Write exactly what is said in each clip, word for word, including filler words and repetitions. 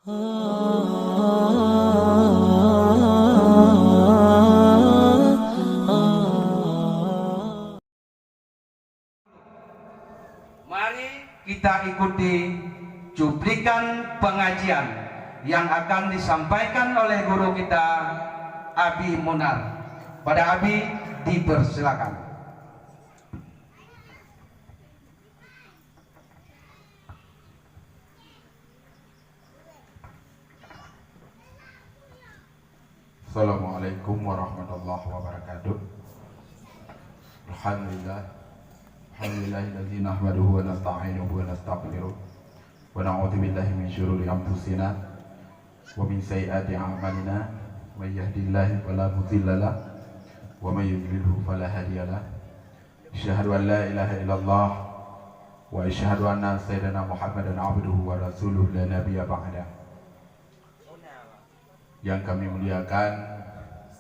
Mari kita ikuti cuplikan pengajian yang akan disampaikan oleh guru kita, Abi Munar. Pada Abi, dipersilakan. Assalamualaikum warahmatullahi wabarakatuh. Alhamdulillah. Alhamdulillahilladzi nahmaduhu wa nasta'inuhu wa nastaghfiruh. Wa na'udzu billahi min syururi anfusina wa min sayyiati a'malina. May yahdihillahu fala mudhillalah wa may yudlilhu fala hadiyalah. Asyhadu an la ilaha illallah wa asyhadu anna sayyidana Muhammadan abduhu wa rasuluh la nabiyya ba'dah. Yang kami muliakan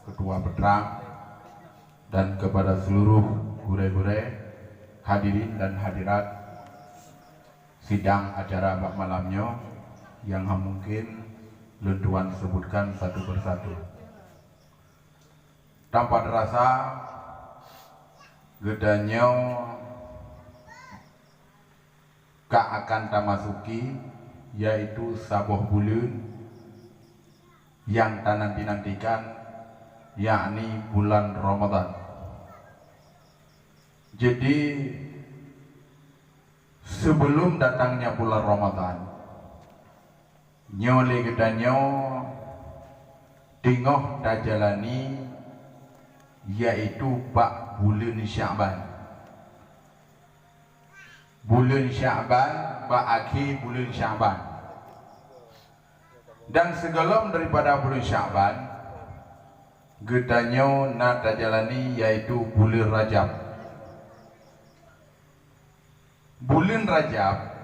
Ketua Petrang dan kepada seluruh gurée-gurée, hadirin dan hadirat sidang acara bak malam nyoe nyang han mungkin lôn tuan sebutkan satu persatu. Tanpa terasa, geutanyoe ka akan tamasuki, yaitu saboh buleuen nyang tananti-nantikan, yakni bulan Ramadan. Jadi, sebelum datangnya bulan Ramadan, nyoe lé geutanyoe teungoh tajalani, yaitu bak buleuen Sya'ban. Buleuen Sya'ban, bak akhé buleuen Sya'ban. Dan sigohlom daripada buleuen Sya'ban, geutanyoe na tajalani, yaitu buleuen Rajab. Buleuen Rajab,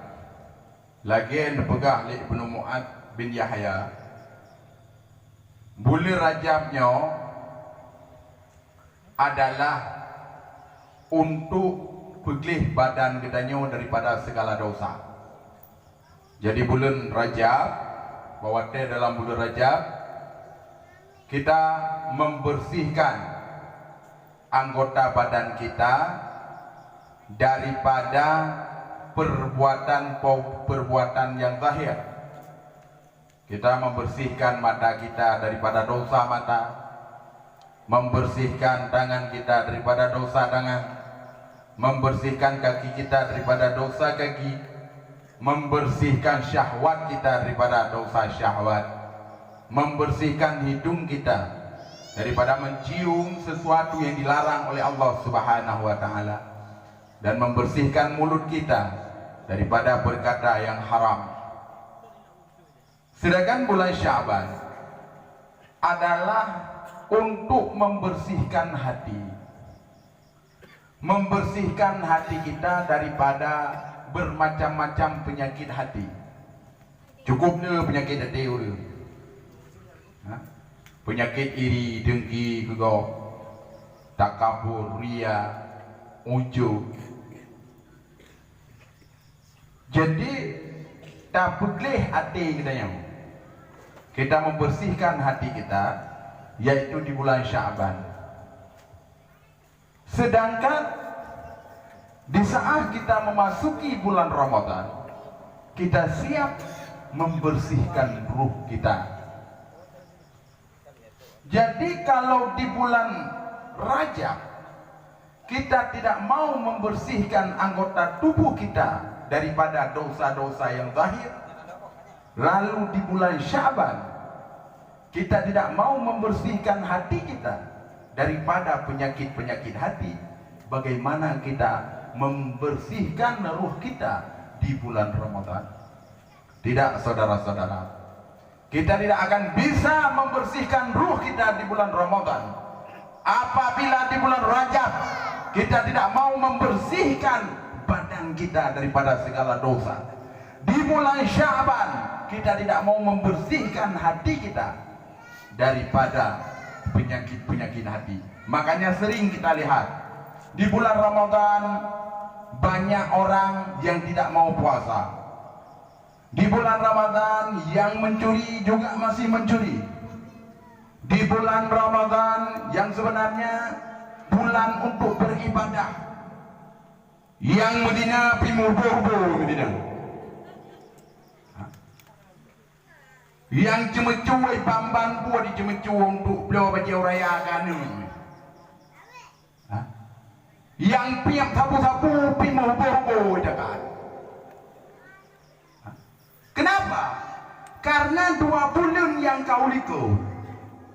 lagée neupeugah lé Ibnu Mu'ad bin Yahya, buleuen Rajab nyoe adalah untuk peugleh badan geutanyoe daripada segala dosa. Jadi, buleuen Rajab, bahwa watée dalam buleuen Rajab, kita membersihkan anggota badan kita daripada perbuatan, perbuatan yang zahir. Kita membersihkan mata kita daripada dosa mata, membersihkan tangan kita daripada dosa tangan, membersihkan kaki kita daripada dosa kaki, membersihkan syahwat kita daripada dosa syahwat, membersihkan hidung kita daripada mencium sesuatu yang dilarang oleh Allah Subhanahu wa Ta'ala, dan membersihkan mulut kita daripada berkata yang haram. Sedangkan bulan Sya'ban adalah untuk membersihkan hati. Membersihkan hati kita daripada bermacam-macam penyakit hati. Cukup le penyakit até ureuëng. Ha? Penyakit iri, dengki, keugok, takabur, ria, ujub. Jadi, tapeugleh até geutanyoe. Kita membersihkan hati kita, yaitu di bulan Sya'ban. Sedangkan di saat kita memasuki bulan Ramadan, kita siap membersihkan ruh kita. Jadi, kalau di bulan Rajab kita tidak mau membersihkan anggota tubuh kita daripada dosa-dosa yang zahir, lalu di bulan Sya'ban kita tidak mau membersihkan hati kita daripada penyakit-penyakit hati, bagaimana kita membersihkan ruh kita di bulan Ramadan? Tidak, saudara-saudara. Kita tidak akan bisa membersihkan ruh kita di bulan Ramadan apabila di bulan Rajab kita tidak mau membersihkan badan kita daripada segala dosa. Di bulan Sya'ban kita tidak mau membersihkan hati kita daripada penyakit-penyakit hati. Makanya sering kita lihat di bulan Ramadan banyak orang yang tidak mau puasa. Di bulan Ramadan, yang mencuri juga masih mencuri. Di bulan Ramadan yang sebenarnya bulan untuk beribadah. Yang Madinah pih meuhubô-hubô Madinah. Yang ceumeucue ban-ban buet diceumeucue untuk bloe bajèe raya keu aneuk. Ha? Nyang piep sabu-sabu pih meuhubô-hubô jakat. Ha? Kenapa? Karena dua buleuen nyang ka u likôt,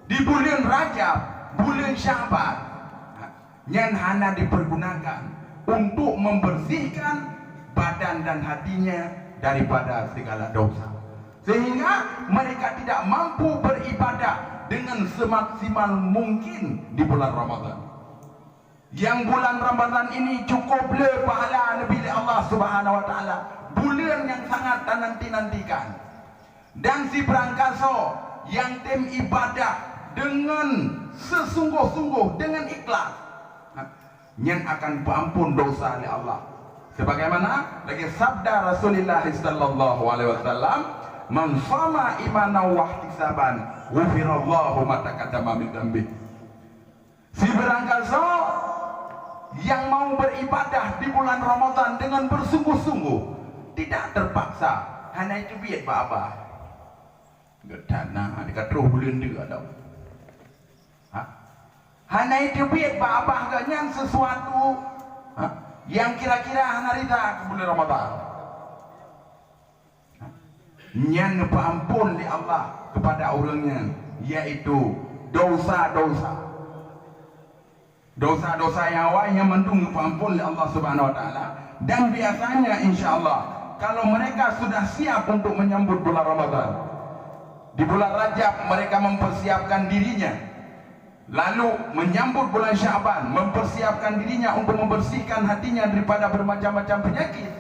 di buleuen Rajab, buleuen Sya'ban, ha, nyan hana dipergunakan untuk membersihkan badan dan hatinya daripada segala dosa. Sehingga mereka tidak mampu beribadah dengan semaksimal mungkin di bulan Ramadan. Nyang bulan Ramadan ini cukup le pahala neubi lé Allah Subhanahu wa Taala, buleuen nyang sangat tananti-nantikan. Dan sibarangkasoe nyang tem ibadah dengan sesungguh-sungguh, dengan ikhlas, nyan akan peuampon dosa lé Allah. Sebagaimana lagèe sabda Rasulullah sallallahu alaihi wasallam, "Man shama imanan wahtisaban, ghufirallahu ma taqaddama min dzanbih." Sibarangkasoe nyang mau beribadah di bulan Ramadan dengan bersungguh-sungguh, tidak terpaksa, hana iteubiet bak babah. Geutanyoe ka troh buleuen dua dah. Ha? Hana iteubiet bak babah geuh nyan sesuatu, ha, nyang kira-kira hana rida keu buleuen Ramadan. Nyan geupeuampon lé Allah kepada ureuëng nyan, yaitu dosa-dosa. Dosa-dosa nyang awai nyan mandum geupeuampon lé Allah Subhanahu wa Taala. Dan biasanya, insya Allah, kalau mereka sudah siap untuk menyambut bulan Ramadan, di bulan Rajab mereka mempersiapkan dirinya, lalu menyambut bulan Sya'ban, mempersiapkan dirinya untuk membersihkan hatinya daripada bermacam-macam penyakit,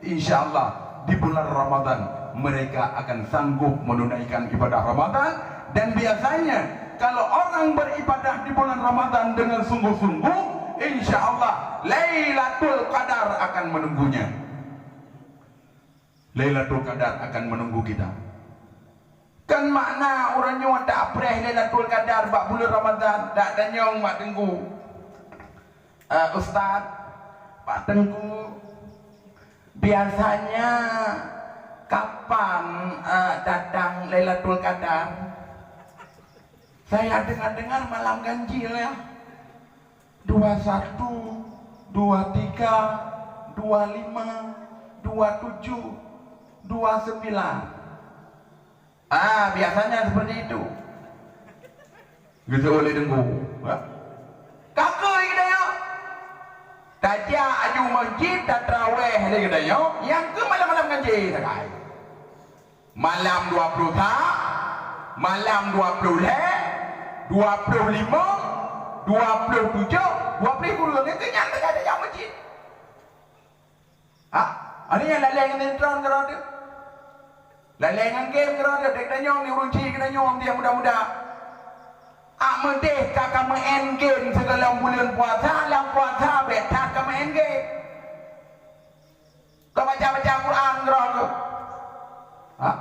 insya Allah, di bulan Ramadan mereka akan sanggup menunaikan ibadah Ramadan. Dan biasanya, kalau orang beribadah di bulan Ramadan dengan sungguh-sungguh, insya Allah, Lailatul Qadar akan menunggunya. Lailatul Qadar akan menunggu kita. Kan makna uroe nyoe tapreh Lailatul Qadar bak buleuen Ramadan, dak tanyong mak teungku, eh, ustaz, pak teungku, biasanya kapan, eh, datang Lailatul Qadar? Saya dengar-dengar malam ganjil ya. Dua satu, dua tiga, dua lima, dua tujuh, dua sembilan. Ah, biasanya seperti itu. Geuseuôt lé teungku. Ha? Ka keuh geutanyoe. Tajak aju masjid tatraweh lé geutanyoe, nyang keuh malam-malam ganjil sagai. Malam dua puluh sa, malam dua puluh lhèe, dua puluh limong, dua puluh tujoh, dua puluh kureueng, nyang keuh nyan tajak-tajak masjid. Ha? Aneuk nyan lalè ngon sinetron keudroe teuh. Lalè ngon game keudroe teuh. Dek tanyong ni ureueng chik geutanyoe dia muda-muda. Ak meudeh ka kameu'en game sigohlom buleuen puasa, lam puasa bèk that kameu'en game. Ka baca-baca Quran keudroe teuh. Ha?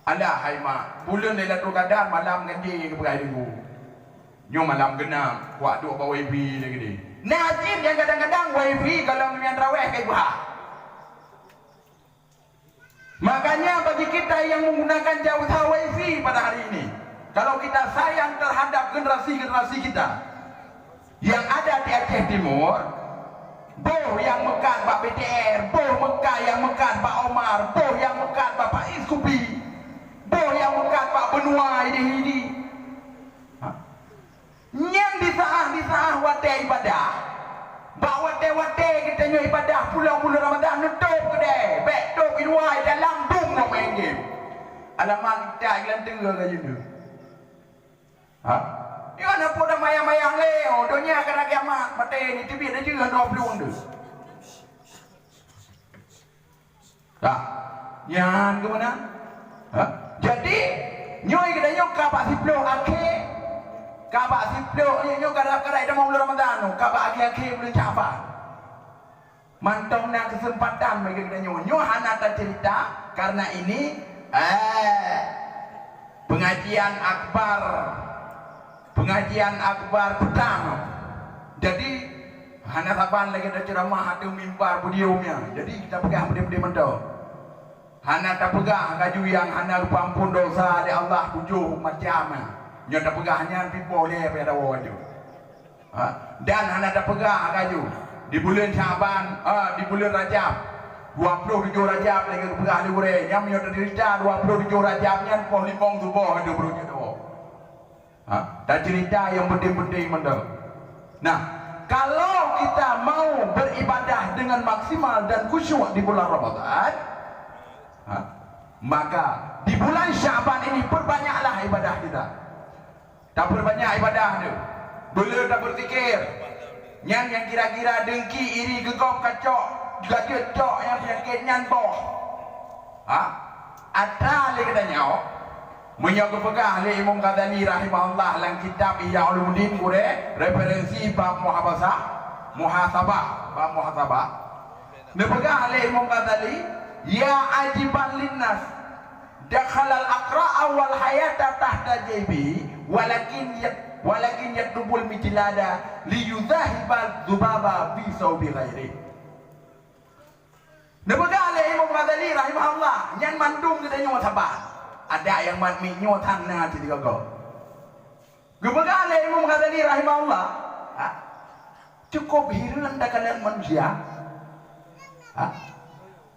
Alah hai mak, buleuen Lailatul Qadar malam ganjil keupeugah teungku. Nyoe malam geunam, wak duek bak wifi lagèe nyoe. Na cit nyang kadang-kadang wifi kalau nyan traweh ka ibuka. Makanya bagi kita yang menggunakan jasa wifi pada hari ini, kalau kita sayang terhadap generasi-generasi kita, yang ada di Aceh Timur, boh nyang meukat bak B T R, boh meukat nyang meukat bak Omar, boh nyang meukat bak Pak Iskupi, boh nyang meukat bak Benua Idi-Idi. Ha? Nyan di saat-di saat watèe ibadah. Bak watèe-watèe geutanyoe ibadah pulang buleuen Ramadhan neutôp keudè, bèk tôp di luwa, dalam dum nyoe main game. Alamak, kita ilan teura ka jeuet. Ha? Nyoe na peue dah mayang-mayang lé, oh, donya ka na kiamat, maté ni teubiet dah jeuet dua puluh tu. Ka. Nyan keuh meunan. Ha? Jadi, nyoe geutanyoe ka bak siplôh akhé, ka bak siplôh, nyoe, nyoe ka rab-rab tamong buleuen Ramadhan, ka bak akhé-akhé buleuen Sya'ban. Mantong na keuseumpatan bagi geutanyoe. Nyoe hana taceurita karena ini, eh, pengajian akbar, pengajian akbar petang. Jadi, hana saban lagée taceuramah ateueh mimbar podium nyan. Jadi, tapeugah peudeh-peudeh mantong. Hana tapeugah laju nyang hana geupeuamphon desya lé Allah tujoh macam nyan. Nyoe tapeugah nyan pih poh lhée payah dawoe laju. Ha? Dan hana tapeugah laju di buleuen Sya'ban, ha, di buleuen Rajab, dua ploh tujoh Rajab lagée geupeugah lé gurée. Nyan meunyoe taceurita dua ploh tujoh Rajab nyan poh limong suboh laju baru jeuet dawoe. Ha, taceurita nyang penting-penting mantong. Nah, kalau kita mau beribadah dengan maksimal dan khusyuk di bulan Ramadan, ha, maka di bulan Sya'ban ini perbanyaklah ibadah kita. Taperbanyak ibadah tu. Beu le tabeuzikir. Nyan nyang kira-kira dengki, iri, geugop, kacok, gadeuet cok nyang peunyakét nyan boh. Ha? Atra lé geutanyoe, meunyoe geupeugah lé Imam Ghazali rahimahullah lam kitab Ihya Ulumuddin, gurée, referensi bab muhabasah, muhasabah, bab muhasabah. Neupeugah lé Imam Ghazali, "Ya ajiban linnas, dakhalal aqra'a wal hayata tahta jaibi, walakin yat-, walakin yatlubul mijlada liyuzahibal dzubaba fi saubi ghairi." Neupeugah lé Imam Ghazali rahimahullah, nyan mandum geutanyoe saban. Adak nyang mat miet nyoe tan na cit digogo. Geupeugah lé Imam Ghazali rahimahullah, ha? Cukup hireuen takalon manusia. Ha?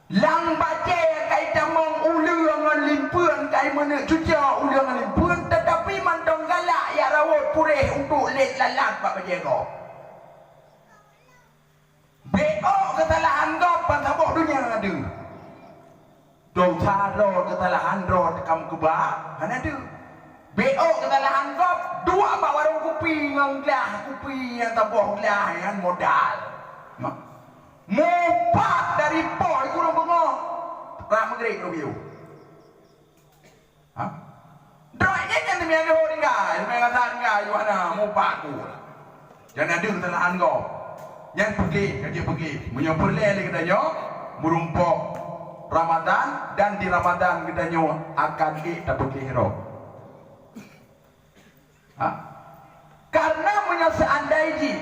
Lam bajée ka itamong uleue ngon limpeuen, ka imeuneuk cucoe uleue ngon limpeuen, teutapi mantong galak jak rawot puréh untuk lét lalat bak bajée gob. Bék ôk keusalahan gob ban saboh donya deuh. Desya droe keusalahan droe teuka meukeubah hana deuh. Bék ôk keusalahan gob, duek bak warong kupi ngon glah kupi nyang saboh glah nyan modal. Mupat dari poh ureuëng beungoh rab Maghrib rubiyuh. Ha? Droe nyan nyang teumiyang leuhô tinggai, teumiyang rasa tinggai, Yuhana, mupat ku. Jan na deuh keusalahan gob. Nyan peugét, ka jeuet peugét. Meunyoe peureulée lé geutanyoe, meurumpok Ramadan, dan di Ramadan geutanyoe akan ék tapeugét droe. Ha? Karena meunyoe seandai jih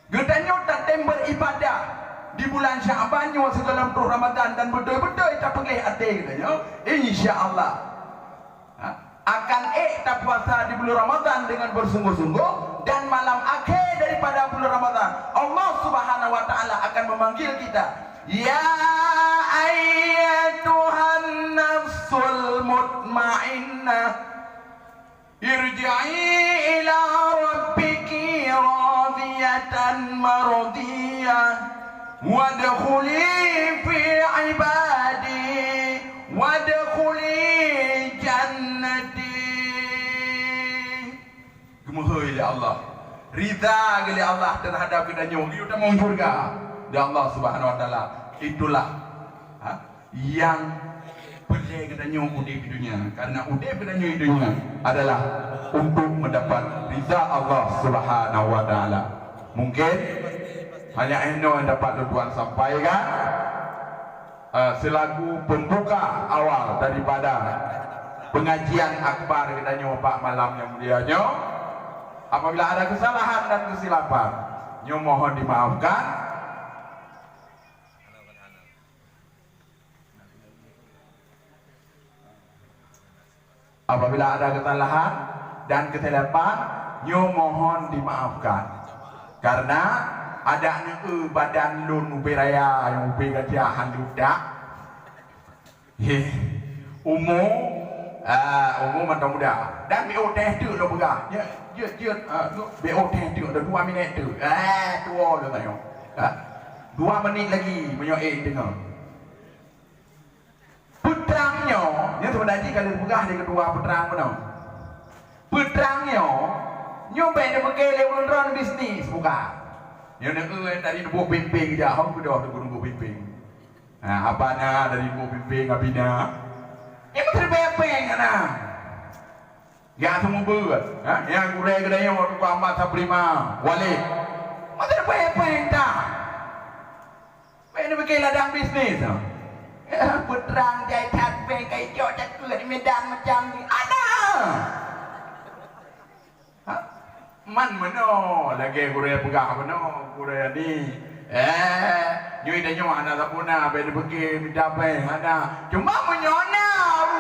geutanyoe tatem beribadah di bulan Sya'ban nyoe sigohlom troh Ramadan dan beutôi-beutôi tapeugléh até geutanyoe, insya Allah, ha, akan ék tapuasa di bulan Ramadan dengan bersungguh-sungguh, dan malam akhé daripada bulan Ramadan, Allah Subhanahu wa Taala akan memanggil kita, "Ya ayyatuhan nafsul mutmainnah, irji'i ila rabbiki radiyatan mardiyah, wadkhuli fi ibadi, wadkhuli jannati." Geumeuhôi lé Allah. Ridha geuh lé Allah terhadap geutanyoe. Geuyue tamong syeuruga di Allah Subhanahu wa Taala. Itulah, ha, nyang peureulée geutanyoe udeb di dunia. Karena udeb geutanyoe di dunia adalah untuk mendapat ridha Allah Subhanahu wa Taala. Mungkin hanya inoe nyang dapat lôn tuan sampaikan, eh, selaku pembuka awal daripada pengajian akbar geutanyoe bak malam nyang mulia nyoe. Apabila ada kesalahan dan kesilapan, nyoe mohon dimaafkan. Apabila ada kesalahan dan kesilapan, nyoe mohon dimaafkan. Karena adak neueu badan lôn ubé raya nyang ubé gajah han ludak. Heh, umu, ah, umu mantong muda. Dan B O T teuk lôn peugah. Jeuet, jeuet, jeuet. Ah, B O T teuk, dua minit teuk. Ah, tuwo lôn tanyoe. Ah, dua menit lagi, meunyoe ék deungoe. Peutrang nyoe, nyoe seubeuna jih ka lheueh peugah lé ketua peutrang bunoe. Peutrang nyoe, nyoe bèk neupeuké lé ulôn droe bisnis buka. Nyoe neueu dari Lubuk Pimpéng jak, hom keudroe Lubuk Pimpéng. Ha, haba na dari Lubuk Pimpéng, Abina. Nyoe meuteubèe péng hana. Nyang seumeubeuet, ha? Nyang gurèe geutanyoe Teungku Ahmad Saprima, Walid. Masa depan apa yang tak? Ini bikin ladang bisnis. Eh, putrang jai that peng kai cok cakut di Medan macam ni. Ada. Ha? Man meunoe lagèe gurèe peugah meunoe, gurèe ni. Eh, nyoe tanyoe hana sapeue na, bèk neupeuke mita pèng, hana. Cuma meunyoe na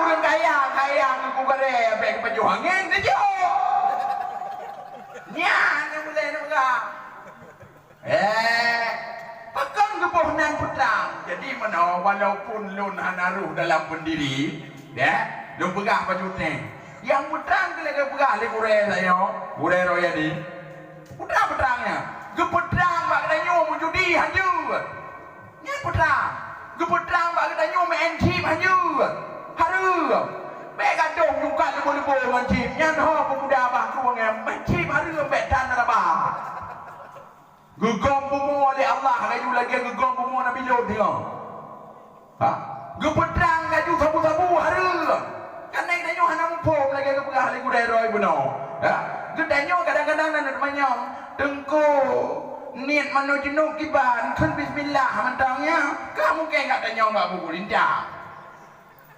ureueng kaya, kaya ngon gurèe, bèk pajoh angèn, neujok. Nyan nyang ulèe neupeugah. Eh, pakon geuboh nan putrang? Jadi meunoe, walaupun lôn hana rôh dalam pendiri, ya, lôn peugah bak jutéh. Nyang putrang keuh lagèe peugah lé gurèe tanyoe, gurèe Royadi. Putrang-putrang nyan, geupeutrang bak geutanyoe meujudi hanjeuet. Nyan putrang, geupeutrang bak geutanyoe meu'en chip hanjeuet. Hareuem. Bèk gadôh nyungkat leubo-leubo ngon chip. Nyan ho peumuda bah krueng nyan, meu'en chip hareuem bèk tan raba. Geugom bumoe lé Allah laju lagèe geugom bumoe Nabi Lut nyoe. Ha? Geupeutrang laju sabu-sabu hareuem. Kan tanyoe hana muphom lagèe geupeugah lé gurèe droe bunoe. Ha? Geutanyoe kadang-kadang na teumanyong, "Teungku, niet manoe jeunôk kiban, kheun bismillah mantong nyan." Ka mungken geutanyoe bak buku linta.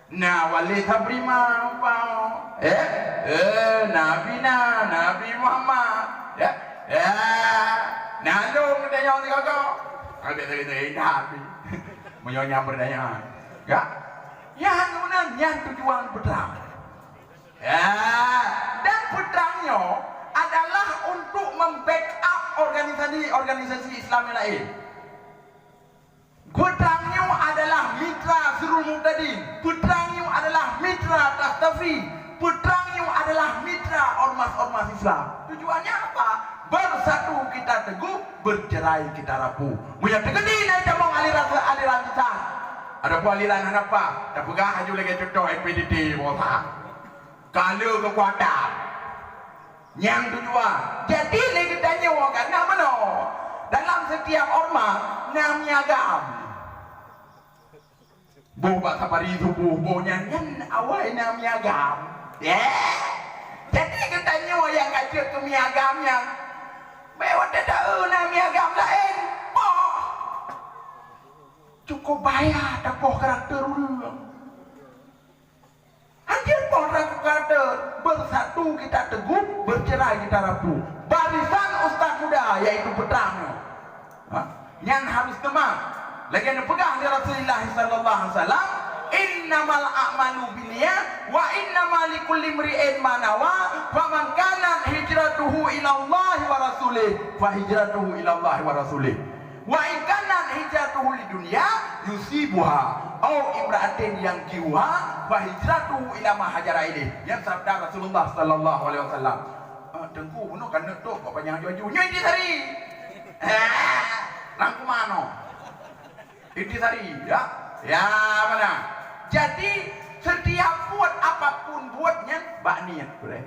Na Wali Sabrima umpama. Eh? Eh, Nabi na, Nabi Muhammad. Ya? Ya. Na lôn geutanyoe sigoe-goe. Ada lagèe-lagèe indah api. Meunyoe nyan peurtanyaan. Ya? Nyan guna, nyan tujuan putrang. Ya. Dan putrang nyoe adalah untuk membackup organisasi-organisasi Islam yang lain. Putrang nyoe adalah mitra Sirul Muhtadin. Putrang nyoe adalah mitra Tastafi. Putrang nyoe adalah mitra ormas-ormas Islam. Tujuannya apa? Bersatu kita teguh, bercerai kita rapuh. Meunyoe teukeudi na tamong aliran, aliran sesat, adapun aliran hana paih, tapeugah laju lagèe contoh F P D T boh sa. Ka le keukuatan. Nyang tujuan. Jadi lé geutanyoe ka na meunoe. Dalam setiap ormas na mi agam. Boh bak sabari suboh, boh nyan, nyan awai na mi agam. Eh? Jadi geutanyoe nyang ka jeuet keu mi agam nyan, bèk watèe taeu na mi agam laén. Boh. Cukup bahaya tapoh karakter ureueng. Hanjeuet poh karakter, bersatu kita teguh, bercerai kita rapuh. Barisan ustaz muda, yaitu putrang nyoe. Ha? Nyan harus teuma. Lagèe neupeugah lé Rasulullah sallallahu alaihi wasallam, "Innamal a'malu binniyat, wa innama likulli imri'in ma nawa, faman kanat hijratuhu ilallahi wa rasulih, fa hijratuhu ilallahi wa rasulih." Wa in kanat hijratuhu lidunya yusibuha au imra'atin yankihuha fa hijratuhu ila ma hajara ilaih. Nyan sabda Rasulullah sallallahu alaihi wasallam. Ah, Teungku, bunoe ka neutôk kok panyang laju-laju. Nyoe intisari. Eh, rangkuman nyoe. Intisari, ya. Ya, mana? Jadi, setiap buet apapun buet nyan bak niet, boleh.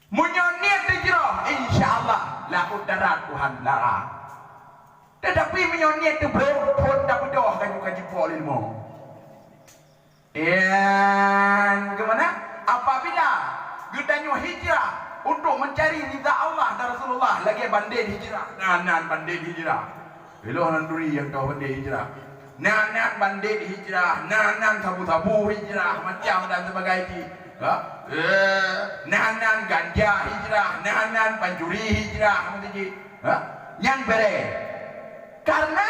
Meunyoe niet teuhijrah, insya Allah, laôt darat Tuhan larang. Teutapi meunyoe niet teubrok, phon tabeudôh ka jeuet ka jipo lé leumo. Dan keu meunan, apabila geutanyoe hijrah untuk mencari ridha Allah dan Rasulullah, lagèe bandét hijrah. Nah, nan bandét hijrah. Ilôn nan turi nyang toh bandét hijrah. Nan, nan bandét hijrah, nan, nan sabu-sabu hijrah, macam dan sebagainya. Ha? Eh, nan, nan ganja hijrah, nan, nan pancuri hijrah, macam tu. Ha? Nyan bèrèh. Karena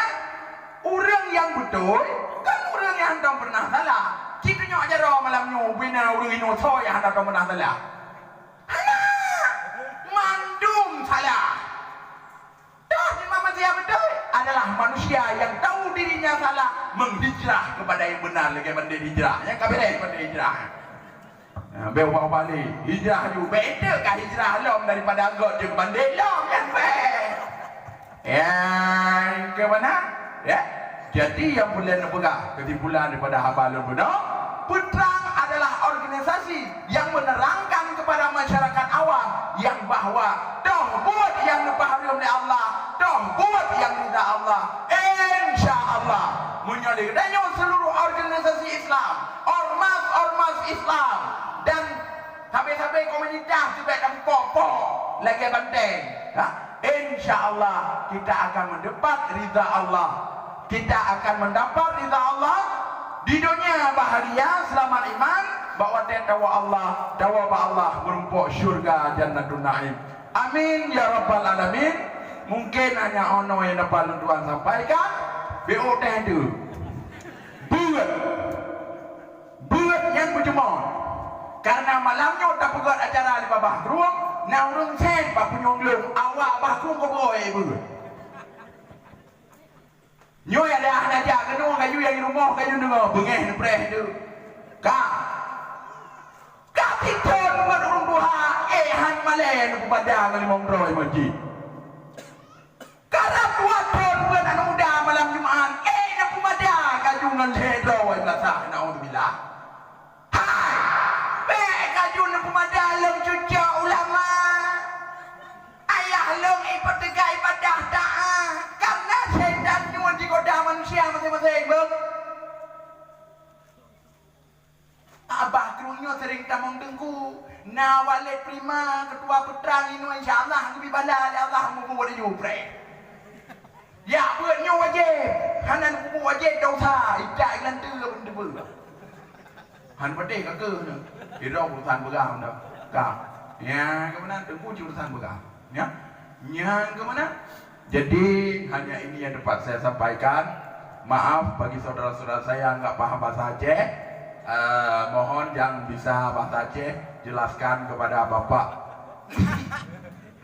ureueng nyang beutôi kan ureueng nyang hana pernah salah. Ci tunyok jaroe malam nyoe, bina ureueng inoe soe nyang hana pernah salah. Hana! Mandum salah. Toh, cuma manusia beutôi adalah manusia yang tahu dirinya salah, menghijrah kepada yang benar, lagèe bandét hijrah. Nyang ka bèrèh bandét hijrah. Ha, bèk ubah-ubah lé. Hijrah ju. Bèk eunteuk ka hijrah lom daripada göt jeuet bandét lom, nyan bèk. Nyang keu meunan, ya. Jadi, nyang peureulèe neupeugah keusimpulan daripada haba lôn bunoe, Putrang adalah organisasi yang menerangkan kepada masyarakat awam yang bahwa toh buet nyang neupeuhareuem lé Allah, toh buet nyang ridha Allah. Insya Allah, meunyoe lé geutanyoe seluruh organisasi Islam, ormas-ormas Islam, dan sabe-sabe komunitas sibèk tampok-pok lagèe banteng, ha? Insya Allah, kita akan mendapat ridha Allah. Kita akan mendapat ridha Allah di dunia bahagia, selamat iman, bak watée tawoe Allah, tawoe bak Allah meurumpok syurga Jannatun Naim. Amin ya rabbal alamin. Mungkin hanya ono nyang dapat lôn tuan sampaikan. Beu teh tu. Buet. Buet nyang beujeumoe. Karena malam nyoe tapeugét acara di babah krueng, na ureuëng sen bak punyueng gleueng, awak bah krueng keubeue buet. Nyoe ada hana jak keunoe kaju nyang di rumoh kaju deungoe beungéh neupreh tu. Ka. Ka sithon ngon ureuëng tuha, eh han malée neupeumada ngon limong droe masjid. Karab dua thon buet aneuk muda malam Jumat, eh neupeumada kaju ngon lhée droe madrasah, naudzubillah. Hai! Bék kaju neupeumada lôn cucok ulama. Ayah lôn ipeuteuka ibadah taat, karena setan nyoe jigoda manusia maséng-maséng, beuh. Abah krueng nyoe sering tamong teungku. Na Walid Prima, ketua Peutrang inoe, insya Allah geubi bala lé Allah mubuet laju preh. Ya, buet nyoe wajéb. Hana mubuet wajéb dosa. Ijak ilanteue pun teubeu. Han padeh ka keuh nyoe. Idong urusan peugah undang. Ka. Ya, kemana teungku cuma urusan peugah. Ya. Nyang kemana? Jadi, hanya ini yang dapat saya sampaikan. Maaf bagi saudara-saudara saya yang nggak paham bahasa Aceh. Eh, mohon yang bisa bahasa Aceh jelaskan kepada Bapak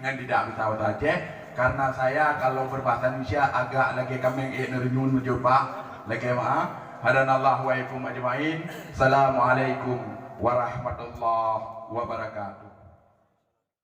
yang tidak bisa bahasa Aceh. Karena saya kalau berbahasa Indonesia agak lagi kameng eh nerenyun mencoba. Lagi maaf. Hadanallahu wa iyyakum ajmain. Assalamualaikum warahmatullahi wabarakatuh.